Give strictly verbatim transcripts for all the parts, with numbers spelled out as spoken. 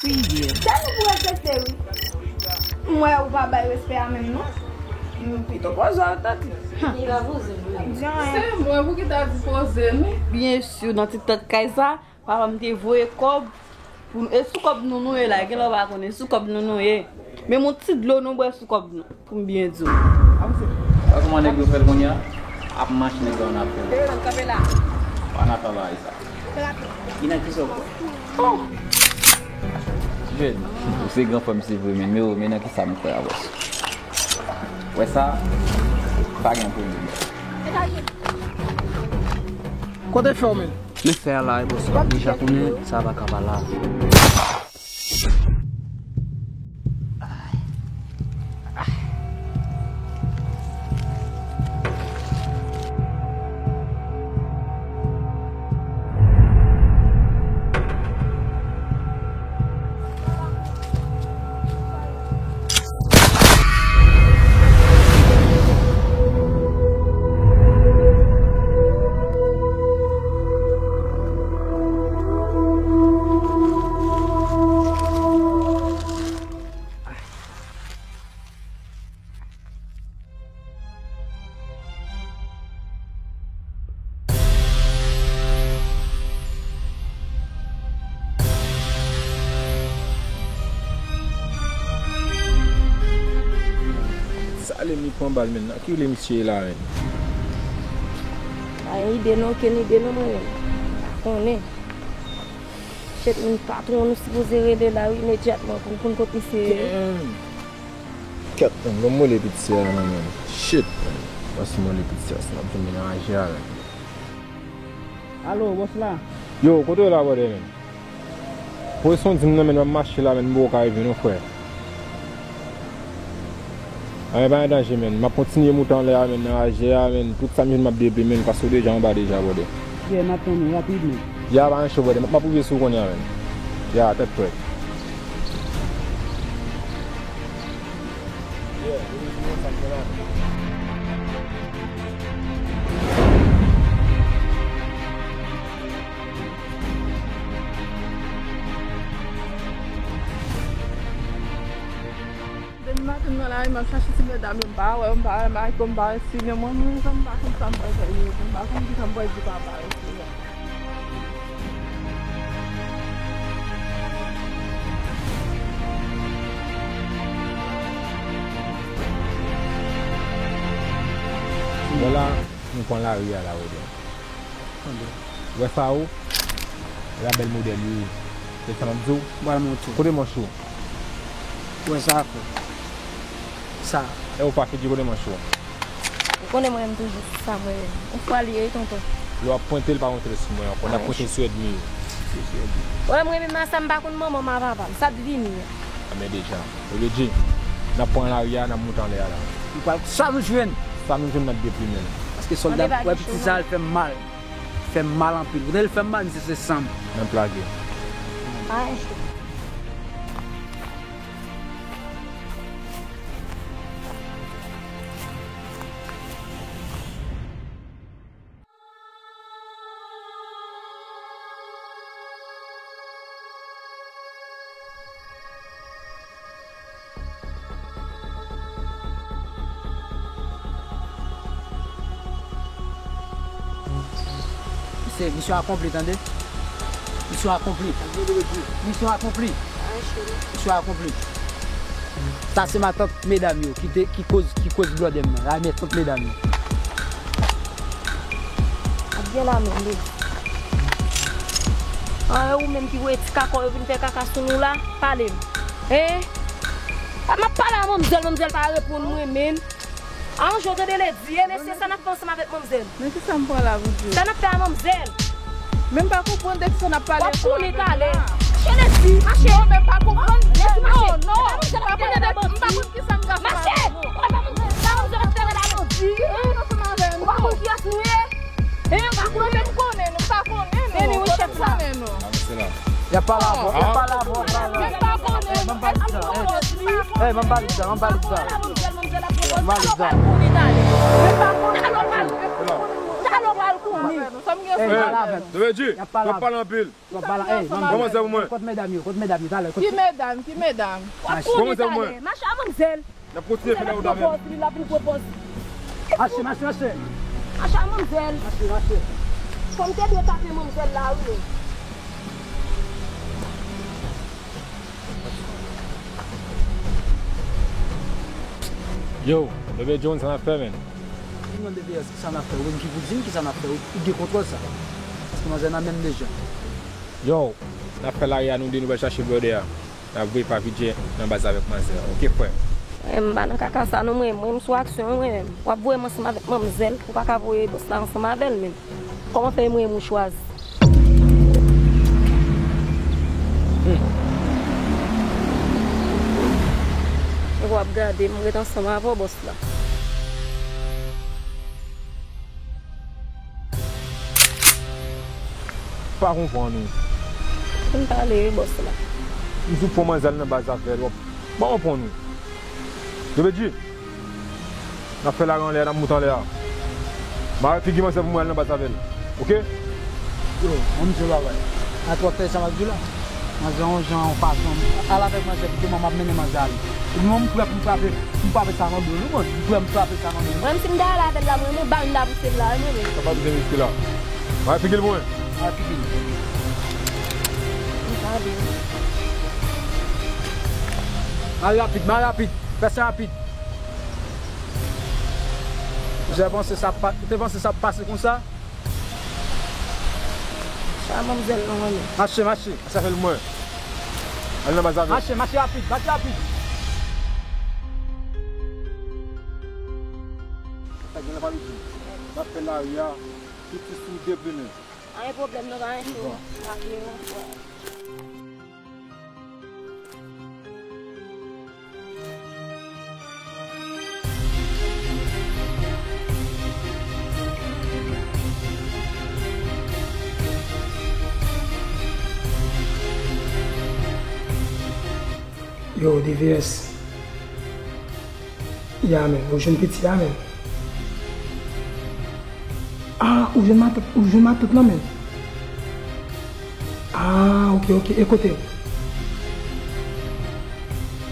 Tèlman pou respekte, wi. M wè ou pa bay respè a menm, non. M pito poze w, tante. Li pa poze m, non. Se mwen pou ki ta di poze m, wi. Byen si, nan ti tèt kay sa, papa m te voye kòb pou nou. E sou kòb nou nou ye la, gen lè w pa konnen, sou kòb nou nou ye. Men yon ti dlo nou bwè sou kòb nou. Pou m byen di w. Wè kòman nèg yo fè l kounye a? Ap mache nèg yo ann ap fè l. Kanpe la. Pa nan travay sa. Ki nan ki sa w kwè? Oh! Jèn, ou se gran frè m se vre, men, men, men nan ki sa m kwè a, bòs? Wè sa? Pa gen pwoblèm. Kote fè w, men? Men fè a la, e bòs, w ap deja konnen, sa pa ka pa la. Sa le mi pran bal, men nan ki le misye ye la, men? Pa gen ide non, okenn ide non, mwen menm. Pa konnen. Shit, men patwon nou sipoze rele la, wi, imedyatman pou n konn kot misye ye. Damn. Kèt, men, ban m rele pitit sè a, non, men. Shit, men. Panse m rele pitit sè a, si m ap jwenn menaje a, men. Alo, bòs la? Yo, kote w la, brother, men? Poze son di m nan, men, m ap mache la, men, m poko ka rive, non, frè. Anyen pa gen danje, men. M ap kontinye moute anlè a, men, nan raje a, men. Tout sa m jwenn, m ap deple, men, paske w deja anba deja, brother. Yeah, m ap tann ou, rapid, men. Ya, pa gen cho, brother. M ap, m ap rive sou w kounye a, men. Ya, tèt frèt. Depi maten m nan lari, m ap chache ti medam yo, m pa wè, m pa wè Marco, m pa wè Simon, mwen menm, m pa konn sa m pral fè yo, m pa konn kisa m pral di papa yo. Bon, la, nou pran lari a la, Rodin. Tande. Wè sa ou? E pa bèl modèl li ye. Se sa m ap di w? M pral montre w. Kote manch ou? Wè sa, frè. Sa. E ou pa figi kote manch ou? Ou konnen mwen menm toujou sou sa mwen menm. Yon fwa li ye, tonton. Lè w ap pwente l, pa montre l sou mwen ankò. N ap pwente l sou ènmi yo. Wè mwen menm a sa, m pa konn manman m a papa m. Sa t vini an. Anben deja. Ebyen, Jay, n ap pran lari a, n ap moute anlè a la. Nou pral sa nou jwenn. Sa nou jwenn, n ap deplimen l. Paske sòlda, wè piti sa, l fè m mal. Fè m mal anpil. Kote l fè m mal, misye se san m. N ap lage. Ay. Se misyon akonpli, tande? Misyon akonpli. Misyon akonpli. Misyon akonpli. Sa se matant medam yo ki te, ki koz, ki koz blòdè m nan. La, matant medam yo. Ap gen la menm, li. An, e ou menm ki voye ti kaka w yo vin fè kaka sou nou la? Pale m. Hein? A, m ap pale a manmzèl, manmzèl pa reponn mwen menm. An, jodi w tande Lady, e mesye, sa n ap fè ansanm avèk manmzèl? Men kisa m pran la, Bondye? Sa n ap fè a manmzèl? Men m pa konprann de kisa n ap pale ankò avè m la. W ap tounen talè. Mache, Lady, mache. Non, men m pa konprann. Lady, mache. Non, non. E pa manmzèl ap fè rèd avè bandi. M pa konn kisa m ka fè avè nou. Mache. Ou pa manmzèl, sa manmzèl ap fè rèd a bandi. Ou pa konn kiyès nou ye? Hein, ou pa konnen? Mwen menm konnen nou, pa konnen nou. Anyway, chèf la. Konnen nou. Y ap pale avè w, y ap pale avè w, y ap pale avè w. Mwen pa konnen nou. Ban m pale sa, eh. Eh, ban m pale sa, ban m pale sa. Ban m pale sa. Mwen pa konnen nou. Talè w pral Sa m gen sou avè nou? Sa m gen sou avè nou? Dovedi, w ap pale anpil. W ap pale, ey, manzè pou mwen. Kot medam yo? Kot medam yo? Talè, kot... Ki medam? Ki medam? W ap kouri talè. Mache a manmzèl. N ap kontinye fè la wout avè l. Li la vin pran pòz. Mache, mache, mache. Mache a manmzèl. Mache, mache. Fò m te dwe tape manmzèl la, wi. Yo, Bebe Jones, sa n ap fè, menn? Di mwen, Bebe, kisa n ap fè? Ou menm ki pou di m kisa n ap fè. Ou, ou gen kontwòl sa. Paske manzè nan menm deja. Yo, n ap fè lari a, nou de nou pral chache brother a. N ap voye pa P J nan baz avèk manzè. Oke, frè. Mwen, m pa nan kaka sa non, mwen, mwen, m sou aksyon, mwen menm. W ap voye m ansanm avèk manmzèl, ou pa ka voye bòs la ansanm avè l menm. Kòman fè mwen, m chwazi? Hmm. Ou ap gade, m ret ansanm avè w, bòs la. Pa konprann ou. Fin pale wi, bòs la. M sou pran manzè al nan baz avè l, w ap, pa konprann ou. Dovedi, n ap fè lari anlè a, n ap moute anlè a. Mare figi manzè pou mwen al nan baz avè l. Oke? Yo, ban m di w bagay. Atò w ap fè sa m ap di w la. Manzè yon jan, yon fason. Al avèk manzè, pito mwen m ap mennen manzè ale. Epi mwen m prè pou m frape, pou m frape sa nan do l, wi, mwen. M prè pou m frape sa nan do l. Mwen menm si m ta al avè l la, mwen menm, m ba m ta pouse l la, wi, mwen menm. Sa pa pouse miske la. Mare figi l pou mwen. Mare figi l. M pa vle. Mare rapid, mare rapid. Fè sa rapid. Ou te panse sa pa, ou te panse sa ap pase konsa? Sa manmzèl nan renmen. Mache, mache. Mache avè l pou mwen. Al nan baz avè l. Mache, mache rapid, mache rapid. Sa gen la pa vin di. N ap fè lari a, tout sou de pneu. Pa gen pwoblèm non, pa gen cho. Pa gen cho. Yo, D V S. Ya, men, ou jwenn piti a, men. Ah, ou jwenn matant, ou jwenn matant lan, men. Ah, ok, ok. E kote?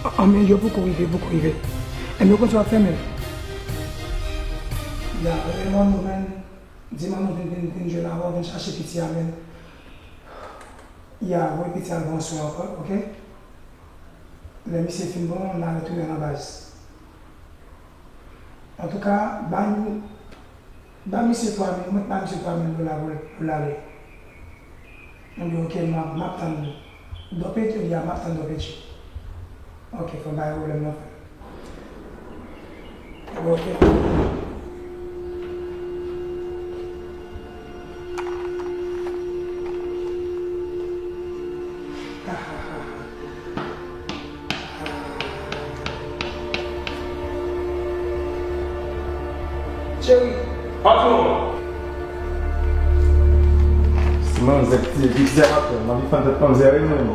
Ah, ah, men yo poko rive, poko rive. Enben, yo konn sa w ap fè, men. Ya, rele manman w, men. Di manman w vin, vin, vin jwenn avè w, vin chache piti a, men. Ya, voye piti a al pran swen ankò, ok? Lè misye fin bon, n a retounen nan baz. Antouka, ba nou, ba misye twa mil, mwen ba misye twa mil dola pou l, pou l ale. Mwen di, ok, m ap, m ap tann Dòpedji, m ap tann Dòpedji. Ok, frè m, pa gen pwoblèm non, frè m. Bon, ok. Cheri. Patwon. Si manzè ki tiye piti a, patwon, m anvi fann tèt manzè wi mwen.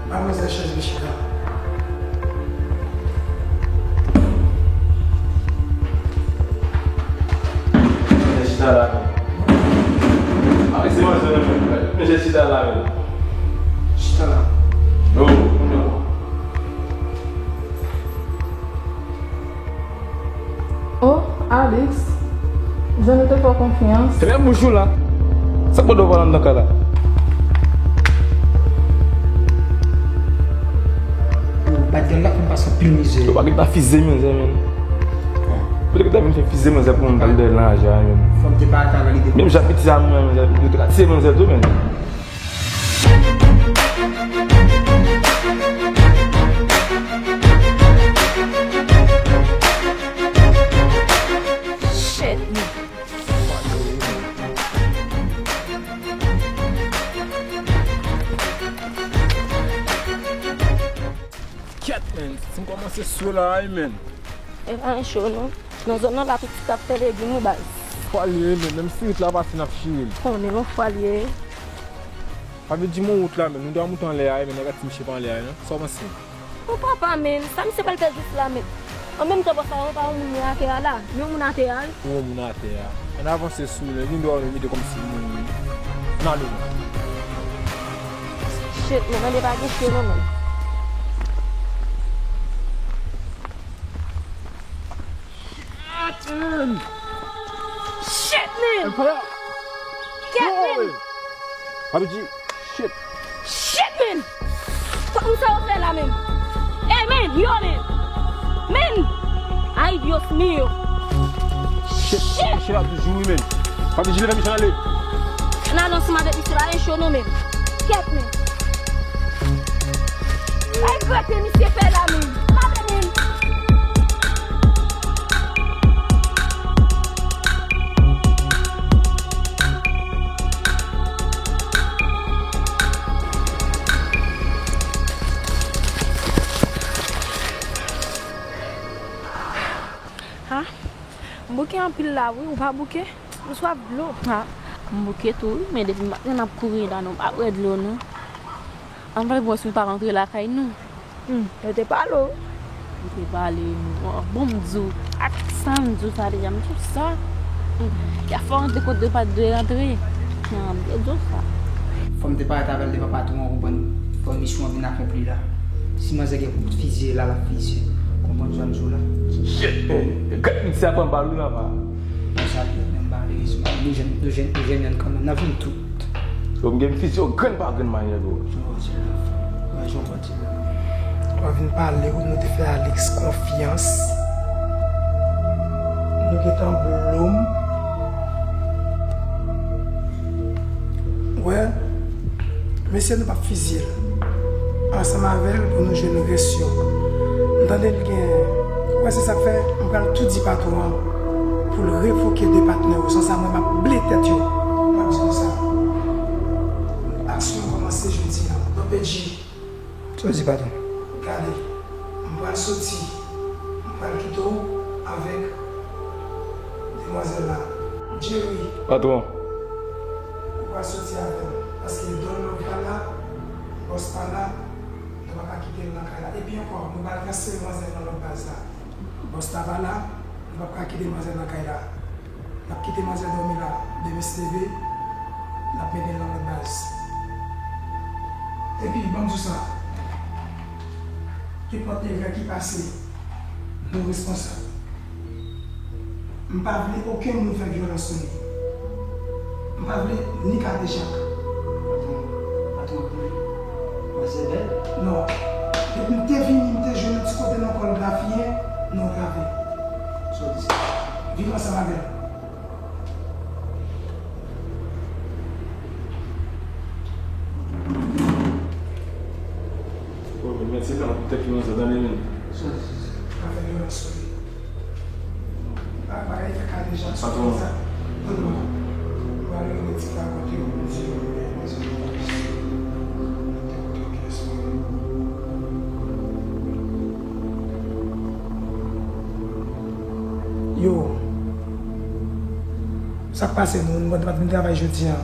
Ba manzè chèz li chita. Manzè chita la menm. Ape se manzè menm. Manzè chita la menm. Chita la. Non, non. Oh, Alex, jan nou te fè w konfyans. Ebyen, bouch ou la. Sa k pote w pa anndan kay la? Yo, bad girl la fè m pase anpil mizè. Yo, pa gen pa fize manzè, men. Pote ki ta vin fè fize manzè pou moun pale dèyè l nan raje a, men. Fò m te pa ata nan lide. Menm jan piti a, mwen, manzè, yo te ka tiye manzè tou, men. Shit. Kèt, men, si m kòmanse sou la, wi, men. E pa yon cho, non. Nan zòn nan la, tout ti k ap fè legim, wi, baz. Fwa l ye, men, menm si rit la pase, n ap chire l. Konnen, yon fwa l ye. Sa vle di, men wout la, men, nou dwe monte anlè a, men, nèg ati misye pa anlè a, non. Sa w panse? O papa, men, sa misye pral fè jis la, men. An menm tan, bòs la, ou pa wè moun atè a la? Yon moun atè a, wi. Ou wè moun atè a. Ann avanse sou li, vin dwòl, li mete kòmsi moun. Ann ale non. Shit, men tande pa gen chye non, men. Shit, man! Kèt, man! Papi G, shit! Shit, man! Fòk nou sa yo fè la, man! Ey, man! Yo, man! Man! Ay, Dios mío! Shit! Shit! Shit ap toujou, wi, man! Papi G, leve misye ale! Ann ale ansanm avèk misye la, e cho non, man! Kèt, man! Ay, kote misye fè la, man! Maten, man! Ha? M bouke anpil la, wi, ou pa bouke? M swaf dlo. Ha? M bouke tou, wi, men depi maten m ap kouri la, nou pa bwè dlo, non. Ann pale bon, si w pa rantre lakay nou. Hmm, yo te pale w. Yo te pale nou. Bon, m di w, ak sa m di w sa deja, m di w sa. Hmm, y a fò rantre kote yo pa t dwe rantre. Hmm, m te di w sa. Fò m te parèt avè l devan patwon an, konprann, fò misyon an vin akonpli la. Si manzè gen pou fizye la, l ap fizye. Konprann sa m di w la? Shit, man. Gad misye ap anba l wi, papa. Bon, sa vle menm pale, nou jwenn, nou jwenn, nou jwenn yonn kanmenm, n ap jwenn tout. Yo, m gen fizye yo grenn pa grenn manyè, bro. Jan w di la, jan w di la. Mwen vin pale w, nou te fè Alex konfyans. Nou gentan blòm. Wè, mesye, nou p ap fizye l ansanm avè l pou nou jwenn rès yo. M tande l gen, wè, se sa k fè m pral tou di patwon an pou l revoke de patnè yo. San sa, mwen, m ap ble tèt yo. M ap di nou sa. Aksyon an kòmanse jodi a. Don Pedji. Sa w di, patwon? Gade, m pral soti, m pral kite w avèk demwazèl la. Jerry. Patwon. Ou pral soti avè m, paske Don Love pa la, bòs pa la, nou pa ka kite l nan kay la. Epi ankò, nou pral transfere manzè nan lòt baz la. Bòs la pa la, nou p ap ka kite manzè nan kay la. N ap kite manzè dòmi la, demen s leve, n ap mete l nan lòt baz. Epi, ban m di w sa, kenpòt erè ki pase, nou responsab. M pa vle okenn moun fè vyolans sou li. M pa vle ni kadejak. Patwon, patwon, manzè bèl? Non. Depi m te vini, m te jwenn yon ti kote nan kò l grafiyen, non grave. Sa w di sa? Viv ansanm avè l. Bon, men mèt se nan tèt ki nan zòn nan, men. Sa w di sa? Pa fè vyolans sou li. Pa, pa fè kadejak sou li sa. Patwon. Mwen ale yon ti pa kote yo, mwen di yo, mwen di yo. Yo. Sa k pase nou, nou pa t vin travay jodi a?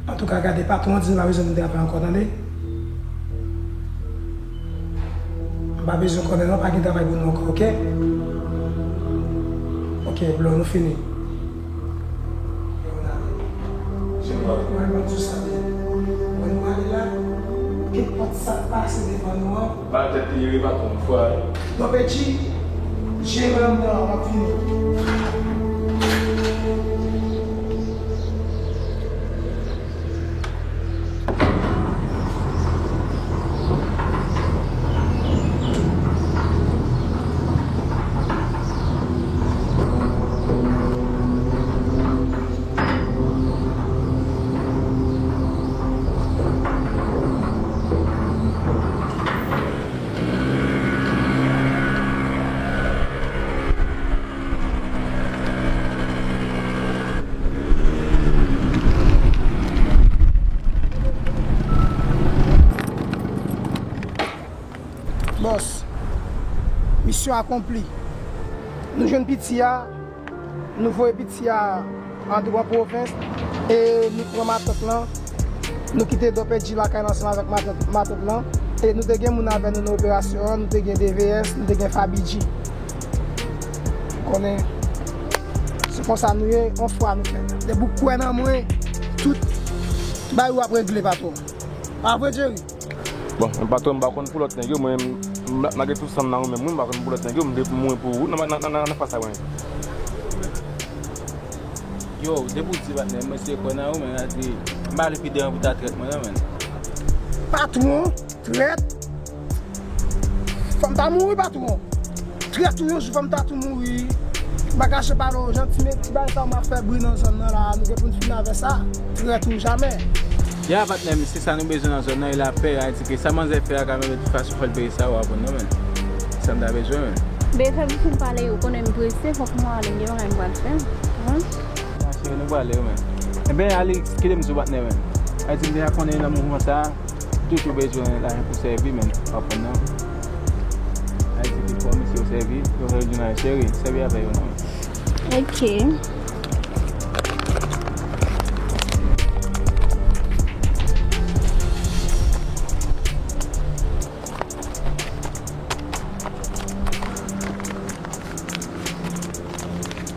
Antouka, gade, patwon an di nou pa bezwen vin travay ankò, tande? M pa bezwen konnen non, pa gen travay pou nou ankò, oke? Oke, bro, nou fini. Yo, n ale. Mwen, mwen, mwen di w sa byen. Mwen, nou ale la. Kenpòt sa k pase devan nou an, ba tèt li, li pa konn fwa. Don Pedji, jere anndan an, m ap vini. Bòs, misyon akonpli. Nou jwenn piti a, nou voye piti a an dedan pwovens e nou pran matant lan. Nou kite Don Pedji lakay l ansanm avèk matant, matant lan. E nou te gen moun avè nou nan operasyon an, nou te gen D V S, nou te gen Faby G. Ou konnen, se konsa nou ye, yon fwa nou fè. Depi w kwè nan mwen, tout bagay w ap regle, patwon. Pa vre, Jerry? Bon, men patwon, m pa konn pou lòt nèg yo, mwen, m, m, malgre tout sa m nan ou menm, wi, m pa konn pou lòt nèg yo, m vle pou mwen pou ou, nan, nan, nan, nan, nan fas la, mwen. Yo, depi w di patnè, mwen se kwè nan ou, men, gade, m pa vle pi devan pou ta trèt mwen, non, men. Patwon, trèt. Fò m ta mouri, patwon. Trèt ou yon jou, fò m ta tou mouri. M pa kache pale w, jan ti, ti bagay sa yo m ap fè bri nan zòn nan la, nou gen pou n fini avè sa. Trèt ou jamè. Ya, patnè m, se sa nou bezwen nan zòn nan, e lapè, a di ke sa manzè fè a ka mete tout fason fò l peye sa, w ap konprann, non, men. Se sa m ta bezwen, men. Bebe, fè m fin pale, ou konnen m prese, fòk mwen ale, m gen bagay m pral fè. Wi. Cheri, nou prale, wi, men. Ebyen, Alix, kite m sou patnè, men. A di m deja konnen nan mouvman sa a, toujou bezwen lajan pou sèvi, men. W ap konprann, non? A di ke fò mesye yo sèvi, yo fè yo di nan cheri, sèvi avè yo, non? Ok.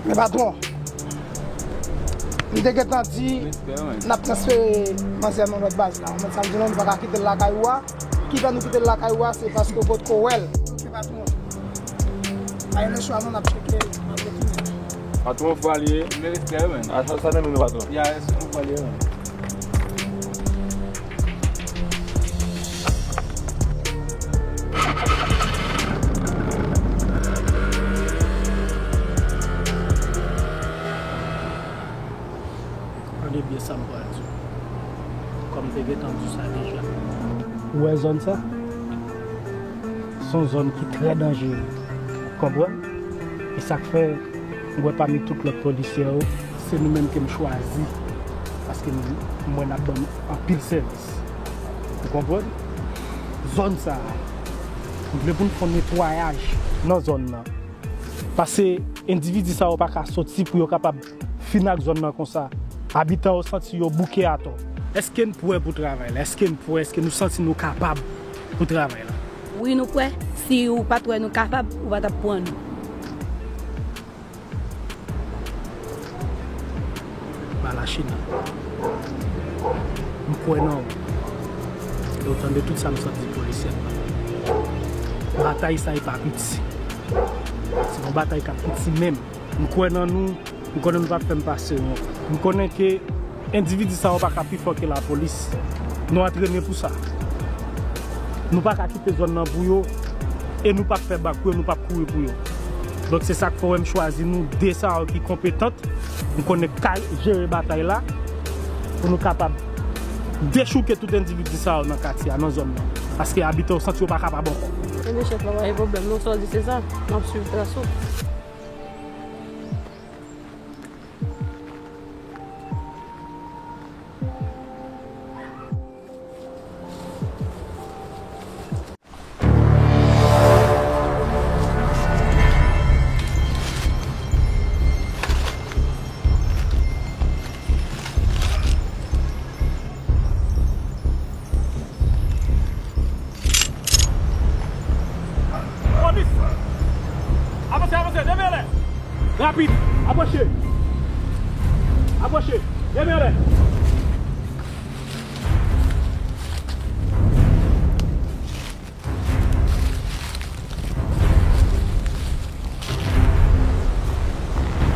Men patwon, m te gentan di n ap transfere manzè nan lòt baz la. Ou konprann sa m di w lan, nou pa ka kite l lakay ou a. Ki fè nou kite l lakay ou a, se paske w potko wè l. Ok, patwon. Pa gen lechwa non, n ap tcheke, n ap retounen. Patwon, fwa li ye. Men respè, men. A, sa, sa nan men nou, patwon. Ya, respè, fwa li ye, men. Tande byen sa m pral di w. Kòm m te gentan di w sa deja. Ou wè zòn sa? Se yon zòn ki trè danjere. Konprann? E sa k fè, ou wè pami tout lòt polisye yo, se nou menm ke m chwazi. Paske m, m wè n ap ban m anpil sèvis. Ou konprann? Zòn sa a, m vle pou n fè yon netwayaj nan zòn nan. Paske endividi sa yo pa ka soti pou yo kapab fin ak zòn nan konsa. Abitan yo santi yo bouke atò. Èske n prè pou travay la? Èske n prè? Èske nou santi nou kapab pou travay la? Wi, nou prè. Si ou pa t wè nou kapab, ou pa t ap pran nou. Ba la China. M kwè nan ou. E w tande tout sa m sot di polisye a. Batay sa e pa piti. Se yon batay k ap piti menm. M kwè nan nou. M konnen nou p ap fè m pase wont. M konnen ke endividi sa yo pa ka pi fò ke lapolis. Nou antrene pou sa. Nou pa ka kite zòn nan pou yo. E nou p ap fè bak pou yo, nou p ap kouri pou yo. Donk se sa k fè w wè m chwazi nou de sa yo ki konpetant. M konnen k ka jere batay la. Pou nou kapab dechouke tout endividi sa yo nan katye a, nan zòn nan. Paske abitan yo santi yo pa kapab ankò. Ebyen chèf la, pa gen pwoblèm non, sa w di se sa. M ap swiv tras ou. Polis! Avanse, avanse, leve anlè! Rapid! Apwoche! Apwoche! Leve anlè!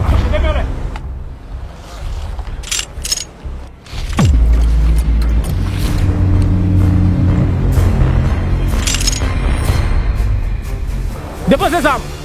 Apwoche, leve anlè! Depoze zam!